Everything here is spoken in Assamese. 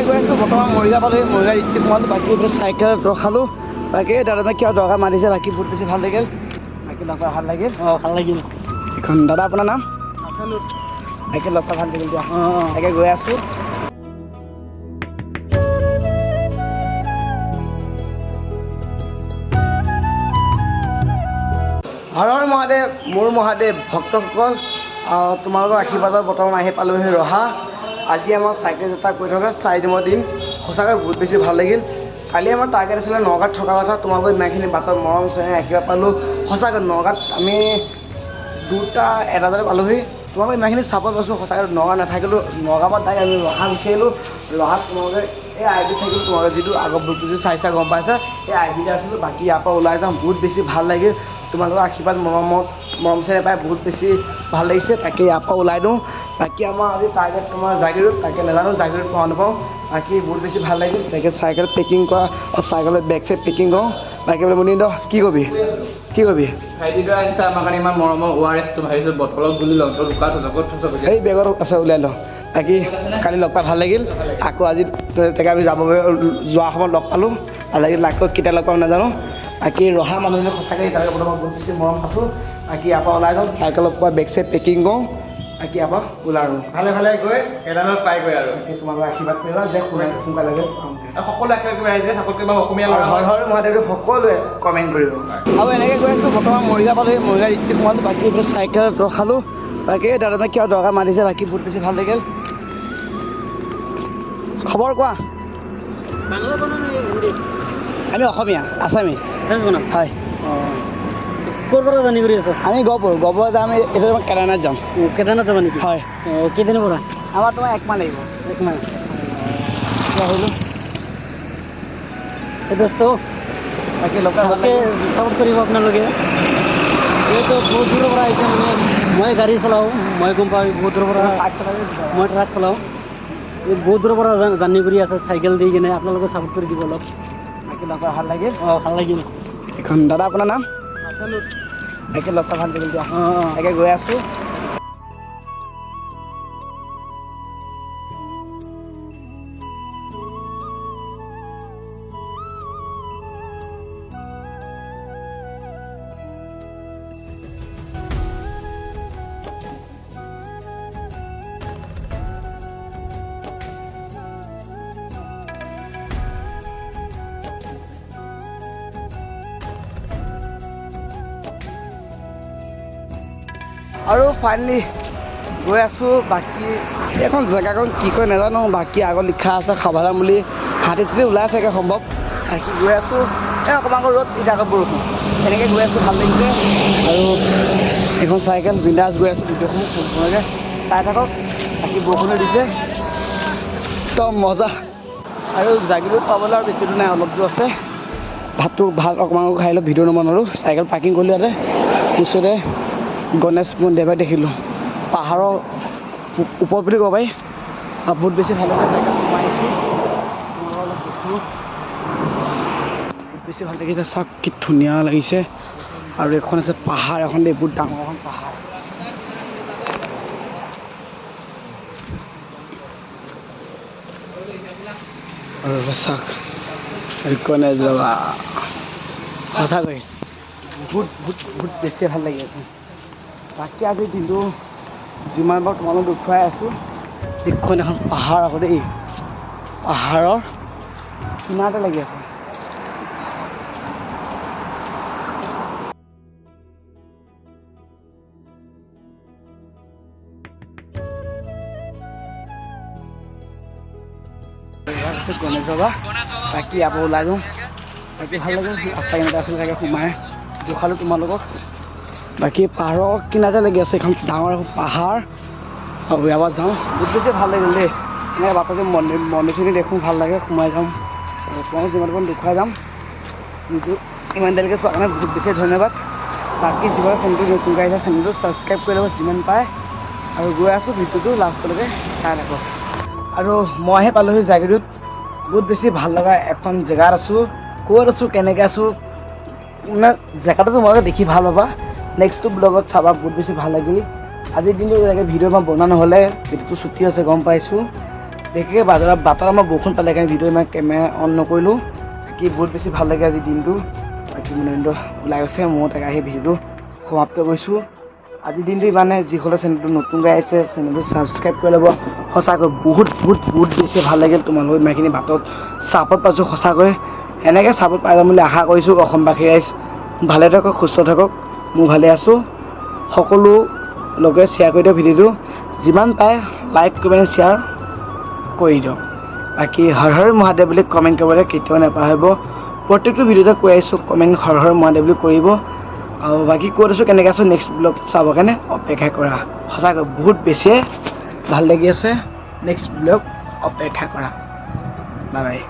এনেকৈ গৈ আছোঁ। বৰ্তমান মৰিগাঁও পালোহি, মৰিগাঁও ডিষ্ট্ৰিক্ট সোমালোঁ। বাকী এইফালে চাইকেল ৰখালোঁ। বাকী দাদা কিবা দৰকাৰ মাতিছে। বাকী বহুত বেছি ভাল লাগিল, বাকী লগ পাই ভাল লাগিল। অঁ, ভাল লাগিল। এখন দাদা, আপোনাৰ নাম? বাকী লগ পাই ভাল লাগিল দিয়া। অঁ। এনেকৈ গৈ আছোঁ। হৰ হৰ মহাদেৱ, মোৰ মহাদেৱ ভক্তসকল, তোমালোকৰ আশীৰ্বাদত বৰ্তমান আহি পালোহি ৰহা। আজি আমাৰ চাইকেল যাত্ৰা কৰি থকা 4 দিনৰ দিন। সঁচাকৈ বহুত বেছি ভাল লাগিল। কালি আমাৰ টাৰ্গেট আছিলে নগাঁৱত থকা কথা। তোমালোকৰ ইমানখিনি বাটত মৰম চেনেহ আশীৰ্বাদ পালোঁ। সঁচাকৈ নগাঁৱত আমি 2টা 1 বজাত পালোহি। তোমালোকে ইমানখিনি চাপৰ্ট পাইছোঁ। সঁচাকৈ নগাঁও নাথাকিলোঁ, নগাঁৱৰ পৰা ডাইৰেক্ট আমি ৰহা গুচি আহিলোঁ। ৰহাত তোমালোকে এই আই বিত থাকিলোঁ। তোমালোকে যিটো আগৰ যিটো চাইছা, গম পাইছা, এই আই বিতে আছিলোঁ। বাকী ইয়াৰ পৰা ওলাই যাওঁ। বহুত বেছি ভাল লাগিল। তোমালোকৰ আশীৰ্বাদ, মৰমত মৰম চেনেহ পাই বহুত বেছি ভাল লাগিছে। তাকে ইয়াৰ পৰা ওলাই দিওঁ। বাকী আমাৰ আজি টাৰ্গেট তোমাৰ জাগিৰোড। তাকে নাজানো জাগিৰোড পাওঁ নাপাওঁ। বাকী বহুত বেছি ভাল লাগিল। তাকে চাইকেল পেকিং কৰা, চাইকেলত বেগ চেগ পেকিং কৰোঁ। বাকী বোলে মুনিন্দ, কি কবি, কি কবি? ভাইটিটো আনিছে আমাৰ কাৰণে ইমান মৰমৰ অ' আৰ এছটো। ভাবিছোঁ বটলত গুলি লওঁ। তই লুকা থৈছ, ক'ত থৈছ? এই বেগত আছে, উলিয়াই লওঁ। বাকী কালি লগ পাই ভাল লাগিল। আকৌ আজি তাকে আমি যাব যোৱা সময়ত লগ পালোঁ, ভাল লাগিল। আকৌ কেতিয়া লগ পাম নাজানো। বাকী ৰহা মানুহখিনি সঁচাকৈ এতিয়ালৈকে বৰ্তমান বহুত বেছি মৰম পাইছোঁ। বাকী ইয়াৰ পৰা ওলাই যাওঁ, চাইকেলৰ পৰা বেগ চেগ পেকিং কৰোঁ। বাকী ইয়াৰ পৰা ওলাই আৰু ভালে ভালে গৈ কেদাৰনাথ পাইগৈ আৰু। বাকী তোমালোকৰ আশীৰ্বাদ কৰিবা যে সোনকালে পাওঁগৈ। আৰু সকলোৱে আশীৰ্বাদ কৰিব আহিছে, সকলোতকৈ বাৰু অসমীয়া আৰু ল'ৰা। হৰ হৰ মহাদেৱ, সকলোৱে কমেণ্ট কৰিব। আৰু এনেকৈ গৈ আছোঁ। বৰ্তমান মৰিগাঁও পালোহি, মৰিগাঁও ডিষ্ট্ৰিক্ট সোমালোঁ। বাকী এইফালে চাইকেল ৰখালোঁ। বাকী দাদা কিবা দৰকাৰ মাতিছে। বাকী বহুত বেছি ভাল লাগিল। খবৰ কোৱা? বাংলা বনাম নে হিন্দী? আমি অসমীয়া, আছামী। আছামীজ বনাম? হয়। অঁ, ক'ৰ পৰা জাৰ্ণি কৰি আছ? আমি গহপুৰ, গহপুৰত আমি এতিয়া তোমাৰ কেদাৰনাথ যাম। অঁ, কেদাৰনাথ যাবা নেকি? হয়। অঁ, কেইদিনৰ পৰা? আমাৰ তোমাৰ এক মাহ লাগিব। এক মাহ। এতিয়া আহিলোঁ। এই দোস্ত। বাকী লগ পাই ভাল ভালকৈ লাগিল। চাপৰ্ট কৰিব আপোনালোকে। এইটো বহুত দূৰৰ পৰা আহিছে। মানে মই গাড়ী চলাওঁ, মই গম পাওঁ, বহুত দূৰৰ পৰা। ট্ৰাক চলাই। মই ট্ৰাক চলাওঁ। এই বহুত দূৰৰ পৰা জাৰ্ণি কৰি আছে চাইকেল দি কিনে। আপোনালোকে চাপৰ্ট কৰি দিব অলপ। বাকী লগ পাই ভাল লাগিল। অঁ, ভাল লাগিল। এখন দাদা, আপোনাৰ নাম? বাকী লগ পাই ভাল লাগিল দিয়া। অঁ। তাকে গৈ আছোঁ। আৰু ফাইনেলি গৈ আছোঁ। বাকী এইখন জেগাখন কি কয় নাজানো। বাকী আগত লিখা আছে সাৱধান বুলি। হাতী চাতী ওলাই চাগে সম্ভৱ। বাকী গৈ আছোঁ। এই অকণমান আকৌ ৰ'দ, এতিয়া আকৌ বৰষুণ। এনেকৈ গৈ আছোঁ, ভাল লাগিছে। আৰু এইখন চাইকেল বিন্দাছ গৈ আছোঁ। ভিডিঅ'সমূহ সম্পূৰ্ণকৈ চাই থাকক। বাকী বৰষুণো দিছে, একদম মজা। আৰু জাগিৰোড পাবলৈ আৰু বেছি দূৰ নাই, অলপ দূৰ আছে। ভাতটো ভাত অকণমান খাই লওঁ, ভিডিঅ' নবনালোঁ। চাইকেল পাৰ্কিং কৰিলোঁ ইয়াতে। ওচৰতে গণেশ মন্দিৰ এভাগ দেখিলোঁ, পাহাৰৰ ওপৰত বুলি ক'ব পাৰি। আৰু বহুত বেছি ভাল লাগে। চাইকেল সোমাই আহিছোঁ, তোমালোকক অলপ দেখোঁ। বহুত বেছি ভাল লাগিছে। চাওক কি ধুনীয়া লাগিছে। আৰু এখন আছে পাহাৰ এখন দেই, বহুত ডাঙৰ এখন পাহাৰ। আৰু চাওক, আৰু গণেশ বাবা। সঁচাকৈ বহুত বহুত বহুত বেছি ভাল লাগি আছে। বাকী আজিৰ দিনটো যিমান পাৰোঁ তোমালোক দেখুৱাই আছোঁ। এইখন এখন পাহাৰ আকৌ দেই, পাহাৰৰ কিনাৰতে লাগি আছে। ইয়াত আছে গণেশ বাবা। বাকী ইয়াৰ পৰা ওলাই যাওঁ। বাকী ভাল লাগিল। ৰাস্তা কিনাৰতে আছিল, তাকে সোমাই দেখুৱালোঁ তোমালোকক। বাকী পাহাৰৰ কিনাৰতে লাগি আছে এখন ডাঙৰ এখন পাহাৰ। আৰু ইয়াৰ পৰা যাওঁ। বহুত বেছি ভাল লাগিল দেই। এনেকৈ বাটতে মন্দিৰ মন্দিৰ চন্দিৰ দেখোঁ, ভাল লাগে, সোমাই যাম। আৰু তোমালোক যিমান পাৰোঁ দেখুৱাই যাম। কিন্তু ইমান দেৰিলৈকে চোৱাৰ কাৰণে বহুত বেছি ধন্যবাদ। বাকী যিমান চেনেলটো নতুনকৈ আহিছে, চেনেলটো ছাবস্ক্ৰাইব কৰি ল'ব যিমান পাৰে। আৰু গৈ আছোঁ, ভিডিঅ'টো লাষ্টলৈকে চাই থাকক। আৰু মইহে পালোহি জাগিৰোড। বহুত বেছি ভাল লগা এখন জেগাত আছোঁ। ক'ত আছোঁ, কেনেকৈ আছোঁ, মানে জেগাটো তোমালোকে দেখি ভাল পাবা। নেক্সটটো ব্লগত চাবা, বহুত বেছি ভাল লাগিল। আজিৰ দিনটো তেনেকৈ ভিডিঅ' মই বনোৱা নহ'লে, ভিডিঅ'টো ছুটি আছে, গম পাইছোঁ। বিশেষকৈ বাজাৰত বাটত আমাৰ বৰষুণ পালে কাৰণে ভিডিঅ' ইমান কেমেৰা অন নকৰিলোঁ। বাকী বহুত বেছি ভাল লাগে আজি দিনটো। বাকী মনোৰঞ্জন ওলাই গৈছে, ময়ো তাকে আহি ভিডিঅ'টো সমাপ্ত কৰিছোঁ। আজিৰ দিনটো ইমানে। যিসকলে চেনেলটো নতুনকৈ আহিছে, চেনেলটো ছাবস্ক্ৰাইব কৰি ল'ব। সঁচাকৈ বহুত বহুত বহুত বেছি ভাল লাগিল। তোমালোক ইমানখিনি বাটত ছাপৰ্ট পাইছোঁ, সঁচাকৈ এনেকৈ ছাপৰ্ট পাই যাম বুলি আশা কৰিছোঁ। অসমবাসী ৰাইজ ভালে থাকক, সুস্থ থাকক। মই ভালে আছোঁ। সকলো লগে শ্বেয়াৰ কৰি দিয়ক ভিডিঅ'টো, যিমান পায় লাইক, কমেণ্ট, শ্বেয়াৰ কৰি দিয়ক। বাকী হৰ হৰ মহাদেৱ বুলি কমেণ্ট কৰিবলৈ কেতিয়াও নাপাহৰিব। প্ৰত্যেকটো ভিডিঅ'তে কৈ আহিছোঁ, কমেণ্ট হৰ হৰ মহাদেৱ বুলি কৰিব। আৰু বাকী ক'ত আছোঁ, কেনেকৈ আছোঁ, নেক্সট ব্লগ চাবৰ কাৰণে অপেক্ষা কৰা। সঁচাকৈ বহুত বেছিয়ে ভাল লাগি আছে। নেক্সট ব্লগ অপেক্ষা কৰা। Bye bye.